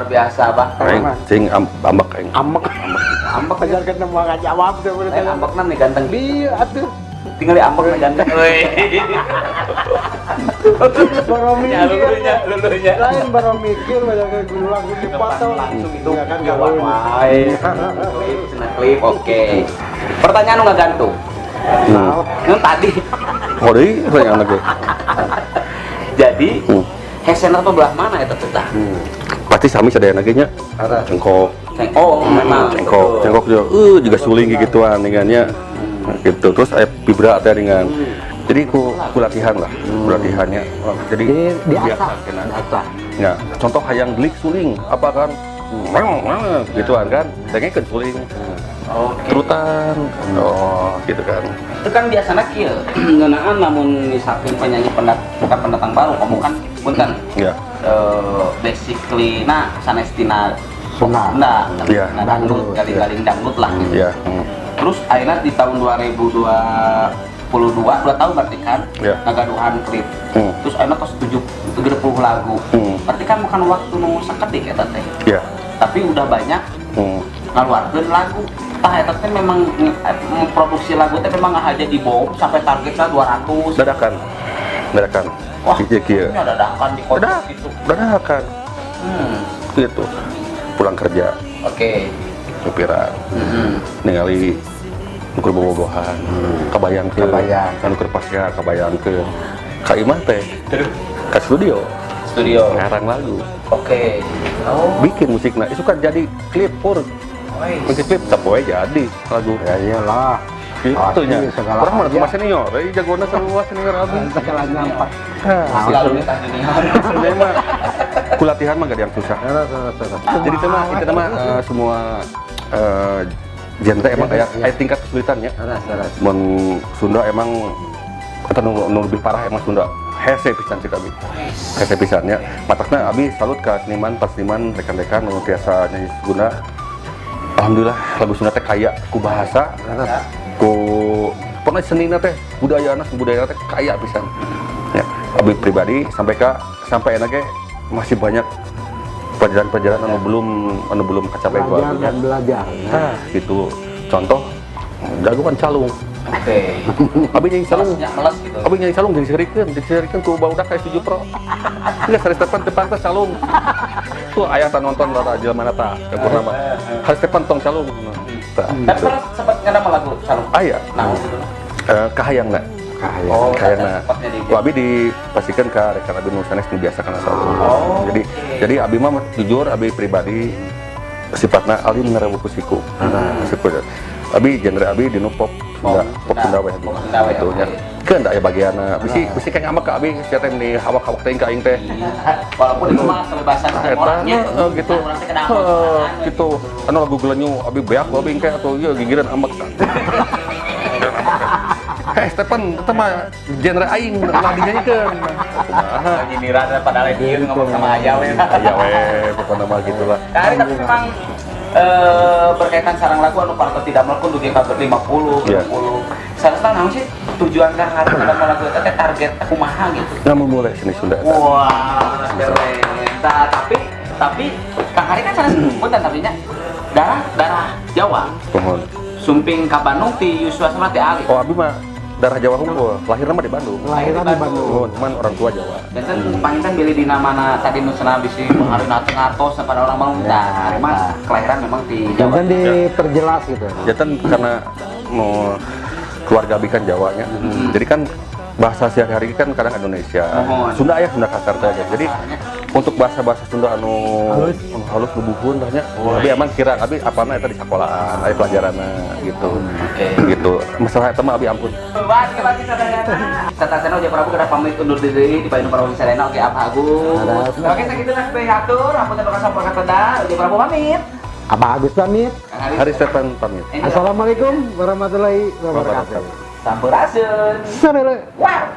Luar biasa, Bah. Aing cing ambek aing. Ambek. Ambek. Ajarkan mau nggak jawab tuh. Lain ambekna nih ganteng. Iya atuh. Tinggal di ambek nih ganteng. Wih. Baru Ya mikir. lulunya, lulunya. Lain baru mikir banyak guru langsung dipotong. Langsung itu Ya kan jawab gaul. Wae. Klip, cenah klip, oke. Pertanyaan nu ngagantung. Yang tadi. Oh, deui pertanyaan lagi. Jadi, hesena tuh belah mana eta teh tah? Pasti sami sadayana ge nya. Ada. Cengkok. Oh, memang. Cengkok, betul. cengkok juga juga suling gituan dengan gitu. Terus aya vibra teh dengan. Jadi ku latihan lah, ku latihannya. Oh, jadi Jadi diasah. biasa kena. Diasah. Ya, contoh hayang delik suling apa kan? Gituan kan, dengekeun suling. Turutan. Oh, gitu kan. Itu kan biasanya kieu ngeunaan lamun misalkan penyanyi bukan pendatang baru, kamu kan punten. Basically nah sanes tina Sunda. Sunda, nah, dangdut, Dangdut, galing-galing dangdut lah gitu. Terus akhirnya di tahun 2022, 2 tahun berarti kan, ngagaduhan klip. Terus akhirnya tos 7 30 lagu. Berarti kan bukan waktu nu sakedik eta teh. Tapi udah banyak ngaluarkeun lagu. Tah eta teh memang memproduksi lagu teh memang ngahaja di bom sampai targetnya 200. Dadakan. Dadakan. Wah, Kieu kieu. ini dadakan di kota Dadak. gitu. Dadakan. Gitu. Pulang kerja, nyupiran. Ningali nu keur bobogohan, kabayangkeun. Kabayang. Anu keur pasea kabayangkeun. Ka imah teh, ka studio, Studio. ngarang lagu, Oh. bikin musikna. Itu kan jadi klip pur. Bikin klip sapoe jadi lagu. Ya iyalah. Gitu Pasti nya. segala Urang mah aja. cuma senior, euy jagona sarua senior abi. Segala nyampak. Selalu minta junior. Sebenarnya mah ku latihan mah gak ada yang susah. Terus, terus, terus. Jadi itu mah semua genre emang kayak kayak tingkat kesulitannya. Terus, terus. Mun Sunda emang atau nu lebih parah emang Sunda. Hese pisan cek abi. Hese pisan nya. Matakna abi salut ka seniman, pas seniman rekan-rekan nu tiasa nyanyi Sunda. Alhamdulillah lagu Sunda teh kaya ku bahasa, Terus. Ku pokoknya senina teh budayana, budaya teh kaya pisan. Ya, abi pribadi sampai enaknya masih banyak pelajaran-pelajaran anu belum kecapai ku Belajar abi. dan belajar. Nah, gitu. Contoh jagoan calung. Abi nyanyi calung. Melesnya, meles gitu. Abi nyanyi calung jadi serikeun ku barudak kayak 7 Pro. Enggak Hari Stefan teu pantes calung. Tuh ayah tak nonton lah jelema mana tah, nama. Hari Stefan tong calung. Tah, Tapi gitu. pernah sempat ngedamel lagu calung? Aya. Nah, gitu. Kahayangna. Kahayang. Oh, Kahayangna. sempatnya di Ku abi dipastikan ke rekan abi nu sanes nu biasa kana calung. Oh, Jadi oke. jadi abi mah jujur, abi pribadi sifatna alim ngarebu ku siku. Siku. Abi genre abi dinu pop Sunda, pop Sunda we. Pop Sunda we, Gitu nya. oke. Keun da aya bagianna. Bisi bisi kayak ngambek ka abi sia teh di hawak-hawak teh ka aing teh. Walaupun itu mah kebebasan setiap Eta orangnya. heeh, gitu. Nah, urang teh kedamel Heeh, sorangan, gitu. Anu lagu gelenyu abi beak ku abi engke atuh ieu gigireun ambek. Heh, Stephen, itu mah genre aing ulah dinyanyikeun. Kumaha? Lagi nyindiran pada lain ieu ngomong sama ayah we. Aya we, pokoknya mah gitulah. Nah, hari tapi memang berkaitan sareng lagu anu parto tidak melakukan dugi ka 50, 60. Sareng naon sih tujuan Kang Hari dalam lagu eta teh target kumaha gitu? Nggak mau mulai seni Sunda eta. Wah, keren. Nah, tapi Kang Hari kan sanes punten tapi nya darah darah Jawa. Mohon. Sumping ka Bandung ti yuswa sama ti alit. Oh, abi mah darah Jawa hungkul, lahirnya mah di Bandung. Lahirnya di Bandung. Oh, cuman orang tua Jawa. Dan kan panginten bilih dina mana tadi nu cenah bisi pengaruh teu ngartos pada orang Bandung. Ya, Nah, mah kelahiran memang di Jawa. Jangan diperjelas gitu. Janten karena mau keluarga abi kan Jawanya. Jadi kan bahasa sehari-hari kan kadang Indonesia. Mohon. Sunda aya Sunda kasar teh gitu. Jadi untuk bahasa-bahasa Sunda anu Halus. Anu halus lubuhun tah nya. Abi aman kira abi apalna eta di sekolahan, aya pelajaranna gitu. Oke. Gitu. Masalah eta mah abi ampun. Wah, terima kasih sadayana. Satacana Ujang Prabu kedah pamit undur diri di payun Prabu sadayana oke apa Agus. Oke, sakitu nah teh atur, hapunten nu kasar kata Ujang Prabu pamit. Abah Agus pamit. Kang Haris. Hari Stefan pamit. Assalamualaikum warahmatullahi wabarakatuh. Sampurasun. Saudara. Wow.